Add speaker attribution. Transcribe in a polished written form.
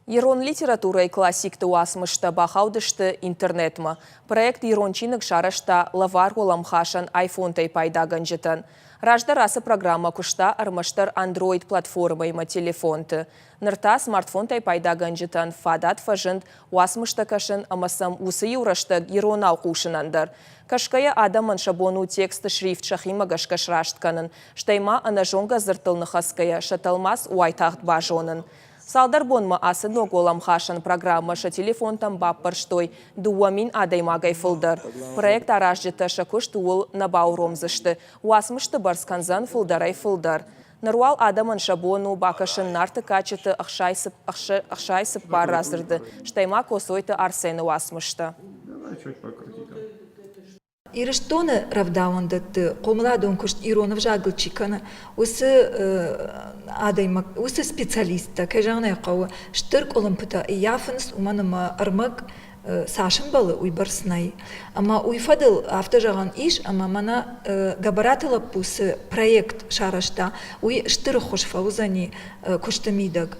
Speaker 1: Ирон литературӕйы классикты уацмыстӕ бахаудысты интернетмӕ. Проект Ирон чиныг сарӕзта лӕвар уӕлӕмхасӕн айфонтӕй пайдагӕнджытӕн. Раздӕр ацы программӕ куыста ӕрмӕстдӕр Android-платформӕимӕ телефонты. Ныр та смартфонтӕй пайдагӕнджытӕн фадат фӕзынд уацмыстӕ кӕсын ӕмӕ сӕм уыцы иу рӕстӕг иронау хъусынӕн дӕр. Кӕсгӕйӕ адӕмӕн сӕ бон у тексты шрифт сӕхимӕ гӕсгӕ сраст кӕнын, стӕй ма ӕнӕзонгӕ дзырдтыл ныхӕсгӕйӕ сӕ тӕлмац уайтагъд базонын. Цалдӕр бонмӕ ацы ног уӕлӕмхасӕн программӕ сӕ телефонтӕм баппӕрстой 2000 адӕймагӕй фылдӕр. Проект аразджытӕ сӕ куыст ууыл нӕ бауромдзысты. Уацмысты бӕрц кӕндзӕн фылдӕрӕй-фылдӕр. Ныр уал адӕмӕн сӕ бон у бакӕсын Нарты кадджыты 64 радзырды, стӕй ма Коцойты Арсены уацмыстӕ.
Speaker 2: Ирыстоны рӕвдауӕндӕтты хъомыладон куыст ирон ӕвзагыл чи кӕны, уыцы адӕймаг, уыцы специалисттӕ, кӕй зӕгъын ӕй хъӕуы, стыр къуылымпытӕ ӕййафынц, уымӕн ӕмӕ ӕрмӕг цас ӕмбӕлы, уыйбӕрц нӕй. Ӕмӕ уый фӕдыл афтӕ зӕгъӕн ис, ӕмӕ мӕнӕ Гӕбӕраты лӕппу цы проект сарӕзта, уый стыр ӕххуыс фӕуыдзӕни куысты мидӕг.